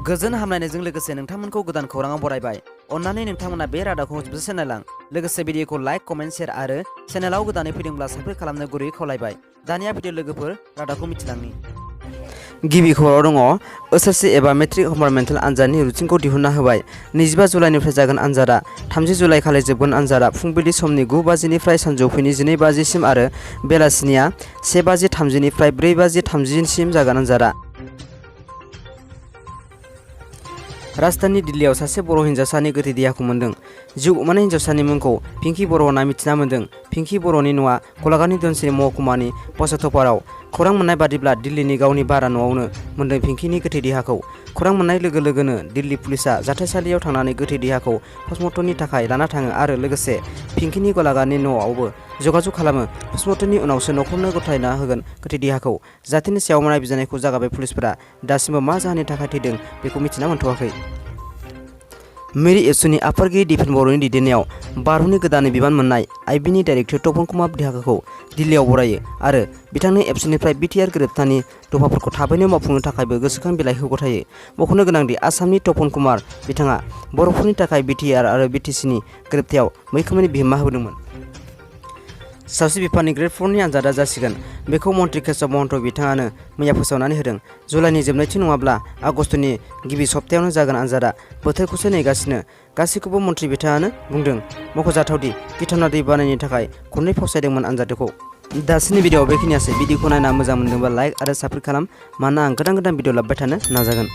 गोजोन हामलायनायजों लोगोसे नोंथांमोनखौ गोदान खौराङाव बरायबाय। अन्नानै नोंथांमोना बे रादाबखौ जोबजासे नायलां। लोगोसे भिडिअखौ लाइक, कमेन्ट, शेयार आरो चेनेलाव गोदानै फैदोंब्ला साबस्क्राइब खालामनो गुरैयै खावलायबाय। दानिया भिडिअ लोगोफोर रादाबखौ मिथिलांनि। गिबि खबराव दङ एसएससि एबा मेट्रिक कम्पार्टमेन्टेल आनजादनि रुटिनखौ दिहुनना होबाय। 25 जुलाइनिफ्राय जागोन आनजादा। 30 जुलाइ खालि जोबगोन आनजादा। फुंबिलि समनि 9 बाजिनिफ्राय सानजौफुनि 12 बाजिसिम आरो बेलासिनिया 1:30 निफ्राय 4:30 सिम जागोन आनजादा। राजधानी दिल्लीयाव सासे बर' हिन्जावसानि गोथै देहाखौ मोन्दों। जिउ गोमानाय हिन्जावसानि मुंखौ पिंकी बर' होनना मिथिना मोन्दों। पिंकी बर'नि न'आ गलाघाटनि धनसिरि महकुमानि पचतपाराव। खौरां मोननाय बादिब्ला दिल्लीनि गावनि भारा न'आवनो मोन्दों पिंकीनि गोथै देहाखौ। खौरां मोननाय लोगो लोगोनो दिल्ली पुलिसआ जाथायसालियाव थांनानै गोथै देहाखौ पस्टमर्टमनि थाखाय लाना थाङो आरो लोगोसे पिंकीनि गलाघाटनि न'आवबो जगाजग खालामो। पस्टमर्टमनि उनावसो न'खरनो गथायना होगोन गोथै देहाखौ। जाथायनि सायाव नायबिजिरनायखौ जागायबाय पुलिसफोरा। दासिमबो मा जाहोननि थाखाय थैदों बेखौ मिथिना मोनथ'वाखै। मेरि एबसुनि आफादगिरि दिपेन बर'नि दैदेननायाव भारतनि गोदानै बिबान मोननाय आइबिनि डाइरेक्टर तपन कुमार देहाखौ दिल्लीयाव बरायो आरो बिथांनि एबसुनिफ्राय बिटिआर गोरोबथानि दफाफोरखौ थाबैनो मावफुंनो थाखायबो गोसोखां बिलाइ गथायो। मख'नो गोनांदि आसामनि तपन कुमार बिथाङा बर'फोरनि थाखाय बिटिआर आरो बिटिसिनि गोरोबथायाव मैखोमै बिहोमा होदोंमोन। सावस्रि बिफाननि ग्रेड 4 नि आनजादा जासिगोन। बेखौ मन्त्रि केशव महन्त बिथाङानो मैया फोसावनानै होदों। जुलाइनि जोबनायथि नङाब्ला आगस्तनि गिबि सप्तायावनो जागोन आनजादा। बोथोरखौसो नेगासिनो गासैखौबो मन्त्रि बिथाङानो बुंदों। मख'जाथावदि गिथावना दै बानायनि थाखाय खननै फावसायदोंमोन आनजादखौ। दासिमनि भिडिअ'आव बेखिनियासै। भिडिअ'खौ नायना मोजां मोनदोंबा लाइक आरो साबस्क्राइब खालाम। मानोना आं गोदान भिडिअ लाबोबाय थानो नाजागोन।